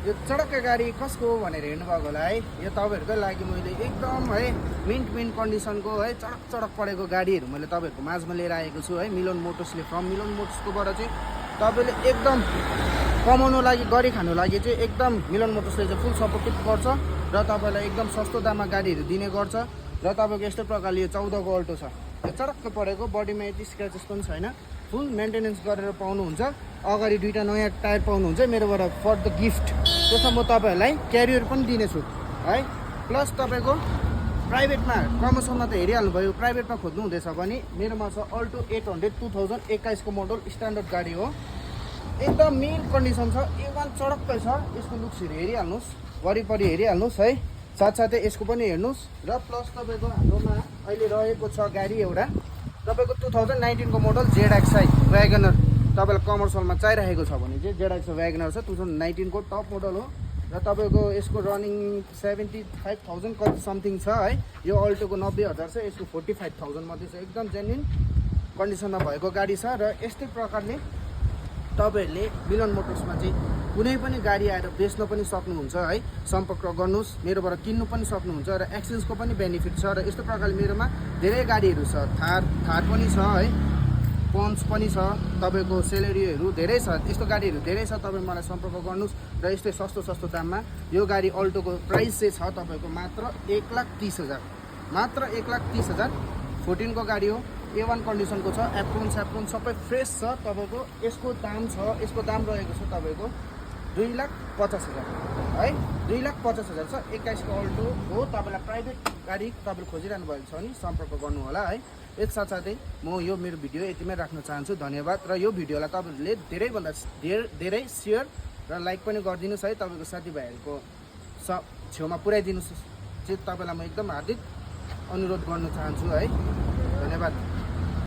यो चडक्कै गाडी कसको हो भनेर हेर्नुभएको होला है। यो तपाईँहरूकै लागि मैले एकदम है मिन्ट कन्डिसनको है चडक परेको गाडीहरू मैले तपाईँहरूको माझमा लिएर आएको छु है। मिलन मोटर्सले फ्रम मिलन मोटर्सकोबाट चाहिँ तपाईँले एकदम कमाउनु लागि गरी खानु लागि चाहिँ एकदम मिलन मोटर्सले चाहिँ फुल सपोर्टिभ गर्छ र तपाईँलाई एकदम सस्तो दाममा गाडीहरू दिने गर्छ। र तपाईँको यस्तो प्रकारले यो 14 को अल्टो छ, यो चडक्क परेको, बडीमा यति स्क्र्याचेस पनि छैन, फुल मेन्टेनेन्स गरेर पाउनुहुन्छ। अगाडि दुईवटा नयाँ टायर पाउनुहुन्छ मेरोबाट फर द गिफ्ट। त्यसमा म तपाईँहरूलाई क्यारियर पनि दिनेछु है। प्लस तपाईँको प्राइभेटमा कमर्सियलमा त हेरिहाल्नु भयो, प्राइभेटमा खोज्नु हुँदैछ भने मेरोमा छ अल्टो 800 2021 को मोडल स्ट्यान्डर्ड गाडी हो। एकदम मिल कन्डिसन छ, एकदम चडक्कै छ। यसको लुक्सहरू हेरिहाल्नुहोस्, वरिपरि हेरिहाल्नुहोस् है। साथसाथै यसको पनि हेर्नुहोस्। र प्लस तपाईँको हाम्रोमा अहिले रहेको छ गाडी एउटा तपाईँको 2019 को मोडल ZXi व्यागनर। तपाईँलाई कमर्सियलमा चाहिरहेको छ भने चाहिँ ZXi व्यागनर छ, 2019 को टप मोडल हो। र तपाईँको यसको रनिङ 75,000 कति समथिङ छ है। यो अल्टोको 90,000 छ, यसको 45,000 मात्रै छ। एकदम जेन्युन कन्डिसनमा भएको गाडी छ। र यस्तै प्रकारले तपाईँहरूले मिलन मोटर्समा चाहिँ कुनै पनि गाडी आएर बेच्न पनि सक्नुहुन्छ है। सम्पर्क गर्नुहोस्, मेरोबाट किन्नु पनि सक्नुहुन्छ। र एक्सचेन्जको पनि बेनिफिट छ। र यस्तो प्रकारले मेरोमा धेरै गाडीहरू छ, थार पनि छ है, पन्च पनि छ, तपाईँको सेलेरीहरू धेरै छ, यस्तो गाडीहरू धेरै छ। तपाईँ मलाई सम्पर्क गर्नुहोस्। र यस्तै सस्तो दाममा यो गाडी अल्टोको प्राइस चाहिँ छ तपाईँको मात्र 1,30,000, मात्र 1,30,000। 14 को गाडी हो, A1 कन्डिसनको छ, एप्रोन सबै फ्रेस छ। तपाईँको यसको दाम रहेको छ तपाईँको 2,50,000 है, 2,50,000 छ। 21 को अल्टो हो। तपाईँलाई प्राइभेट गाडी तपाईँले खोजिरहनु भएको छ भने सम्पर्क गर्नु होला है। यस साथसाथै म यो मेरो भिडियो यतिमै राख्न चाहन्छु। धन्यवाद। र यो भिडियोलाई तपाईँहरूले धेरैभन्दा धेरै सेयर र लाइक पनि गरिदिनुहोस् है। तपाईँको साथीभाइहरूको छेउमा पुर्याइदिनुहोस् चाहिँ तपाईँलाई म एकदम हार्दिक अनुरोध गर्न चाहन्छु है। धन्यवाद।